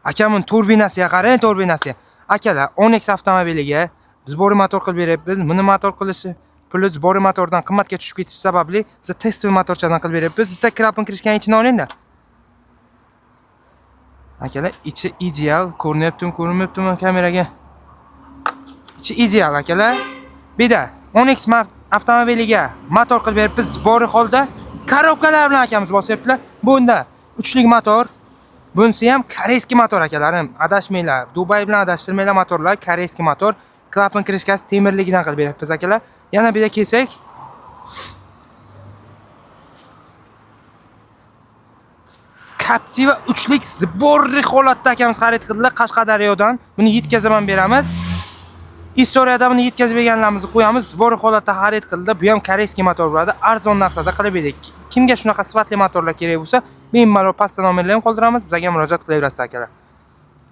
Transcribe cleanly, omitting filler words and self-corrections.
Akamin turbinasiga qarang, turbinasiga. Akalar, Onix avtomobiliga сборный motor qilib beryapmiz. Buni motor qilishi puli сборный motordan qimmatga tushib ketishi sababli biz тестовый motorchadan qilib beryapmiz. Bitta клапан крышка ni ichini olingda. Akalar, ichi ideal ko'rinyaptimi, ko'rinmayaptimi kameraga? Ichi ideal, akalar. Bida Onix avtomobiliga motor qilib beribmiz сборный holda, коробка lar bilan akamiz bosyaptilar. Bunda uchlik motor. Bunisi ham корейский motor, akalarim. Adashmanglar. Dubay bilan adashtirmanglar motorlar, корейский motor. Клапан крышка si temirligidan qilib beryapmiz, akalar. Yana bir kelsak, Captiva uchlik сборный holatda akamiz xarid qildilar Qashqadaryodan. Buni yetkazib ham beramiz. История da buni yetkazib berganlarimizni qo'yamiz. Сборный holatda xarid qildi. Bu ham корейский motor bo'ladi. Arzon narxlarda qilib berdik. Kimga shunaqa sifatli motorlar kerak bo'lsa, bemalol pastda nomerlarni qoldiramiz. Bizga murojaat qilaverasiz, akalar.